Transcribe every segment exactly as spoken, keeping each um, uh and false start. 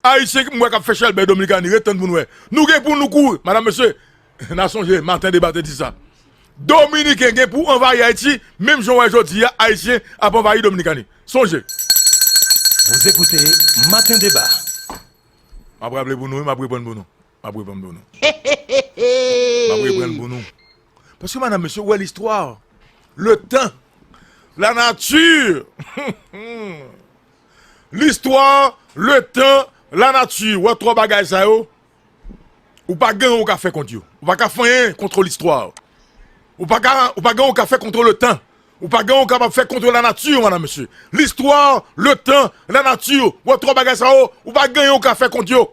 Ayisyen m wè k ap fè chèlbè Dominikani, ret tann pou n wè. Nou gen pou nou kouri. Madanm, mesye, n a sonje, maten deba te di sa. Dominiken gen pou anvayi Ayiti, menm jan w wè jodi a, Ayisyen ap anvayi Dominikani. Sonje. Vous écoutez Matin Débat. M ap raple pou nou, wi, m ap reprann pou nou. M ap reprann pou nou. M ap reprann pou nou. Paske, madanm, mesye, w wè listwa, le tan, la nati, listwa, le tan, la nati, w wè twa bagay sa yo, ou pa gen anyen ou ka fè kont yo. Ou pa ka fè anyen kont listwa. Ou pa ka, ou pa gen anyen ou ka fè kont le tan. Ou pa gen anyen ou kapab fè kont la nati, madanm, mesye. Listwa, le tan, la nati, w wè twa bagay sa yo, ou pa gen anyen ou ka fè kont yo.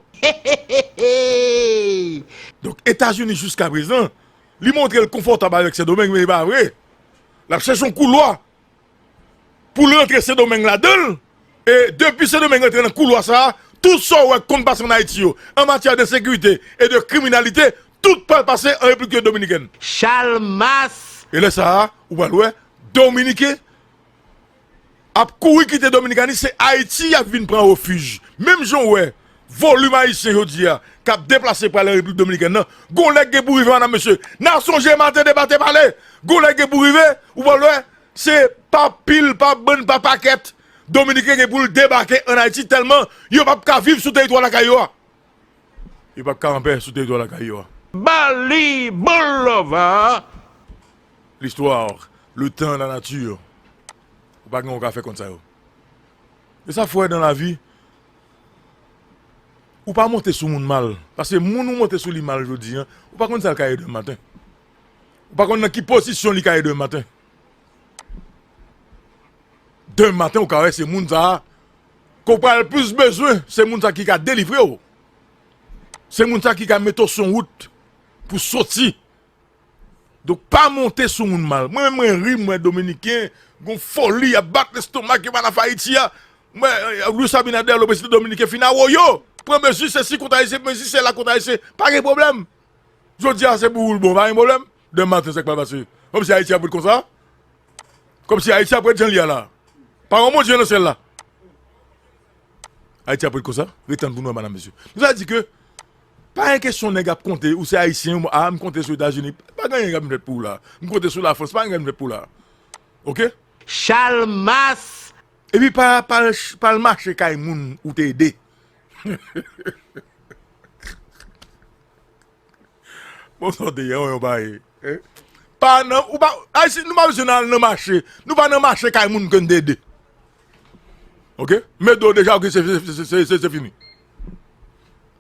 Donk, Etazini, jiska prezan, li montre l konfòtab avèk Sendomeng, men e pa vre. L ap chèche yon koulwa pou l rantre Sendomeng ladan l. E depi Sendomeng rantre nan koulwa sa a, tout sa w wè k konn pase ann Ayiti yo, an matyè de sekirite e de kriminalite, tout pral pase an Repiblik Dominikèn. Chalmas! E lè sa a, ou pral wè, Dominiken ap kouri kite Dominikani, se Ayiti y ap vin pran refij. Menm jan w wè volim Ayisyen jodi a k ap deplase pral an Repiblik Dominikèn nan, gon lè k gen pou rive, madanm, mesye. N a sonje maten deba te pale. Gon lè k gen pou rive, ou pral wè, se pa pil, pa bann, pa pakèt Dominiken gen pou l debake ann Ayiti tèlman yo p ap ka viv sou teritwa lakay yo a. Yo p ap ka anpè sou teritwa lakay yo a. Bali, bon love, hein? Listwa, le tan, la nati, ou pa gen anyen ou ka fè kont sa yo. E sa, frè, nan lavi, ou pa monte sou moun mal. Paske moun ou monte sou li mal jodi a, ou pa konn sa l ka ye demen maten. Ou pa konn nan ki pozisyon li ka ye demen maten. Demen maten, ou ka wè se moun sa a ke w pral plis bezwen, se moun sa ki ka delivre w. Se moun sa ki ka mete w sou yon wout pou soti. Donk, pa monte sou moun mal. Mwen menm, mwen ri, mwen, Dominiken, gon foli, y ap bat lestomak yo, pa nan Ayiti a. Mwen, eh, Luis Abinader, le prezidan dominiken, fin awoyo. Pran mezi, sesi kont Ayisyen, mezi sela kont Ayisyen. Pa gen pwoblèm. Jodi a, se pou ou l bon, pa gen pwoblèm. Demen maten, sa k pral pase? Kòmsi Ayiti ap ret konsa? Kòmsi Ayiti ap ret jan l ye a la? Pa gen Bondye nan syèl la? Ayiti ap ret konsa? Ret tann pou nou wè, madanm, mesye. Nou sa di ke pa gen kesyon nèg ap konte, ou se Ayisyen, ou, a, m konte sou Etazini. Pa gen anyen k ap fèt pou ou la. M konte sou Lafrans, pa gen anyen k ap fèt pou ou la. Oke? Chalmas! Epi pa, pa, pa al mache kay moun ou te ede. Bon, sa w te ye, yon bagay, eh? Pa nan, ou pa, Ayisyen, nou pa bezwen al nan mache. Nou pa nan mache kay moun ke n te ede. Oke? Met do deja, oke, se, se fini.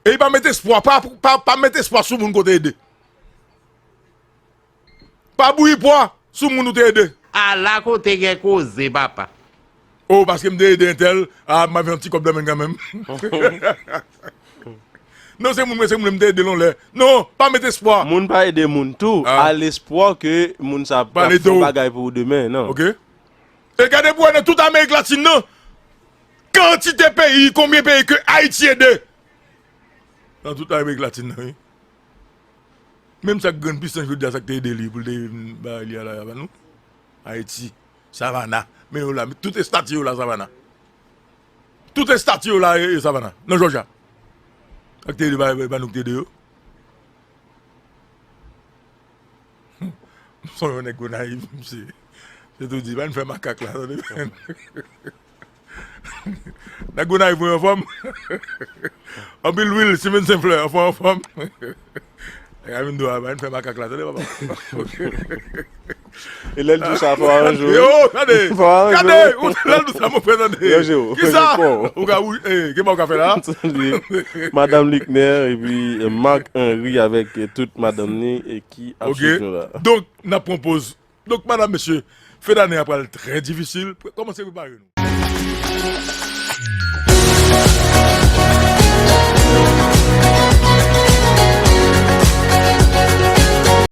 E pa met espwa, pa, pa, pa met espwa sou moun ke w te ede. Pa bouyi pwa sou moun ou te ede. Ala kote gen koze, papa. Oh, paske m te ede entèl, a, m ap fè yon ti kòb nan men l kanmenm. Non, se moun mwen, se moun mwen, m te ede l yon lè. Non, pa met espwa. Moun pa ede moun tou, a, a lespwa ke moun sa ap fè yon bagay pou ou demen, non. Oke. E gade pou wè nan tout Amerik Latin nan, kantite peyi, konbyen peyi ke Ayiti ede. Nan tout Amerik Latin nan, wi. Menm sa k grann pisans jodi a, sa k te ede li pou l te vin bay li a la, a pa nou? Ayiti, Savannah. Men yo la, tout estati yo la, Savannah. Tout estati yo la, e, e Savannah, nan Jòjya. Sa k te ede, pa, pa nou k te ede yo. M sonje yon nèg Gonayiv, misye. Se tou di, pa n fè makak la, tande. Nèg Gonayiv, mwen anfòm. Anpil lwil, simen senflè, anfòm, anfòm. Nèg a vin dou a, pa n fè makak la, tande, papa. E lè l di w sa, fò aranje w, wi. Yo, tande. Fò aranje w. Tande, ou lè l di w sa, mon frè, tande. Ranje w. Kisa? Ou ka, ou, eh, kisa w ka fè la? Madanm Luckner, epi, eh, Marc Henry avèk, eh, tout madanm ni, eh, ki ap swiv nou la. Donk, n ap pran poz. Donk, madanm, mesye, fen dane a pral trè difisil. Pre-, kòmanse prepare nou.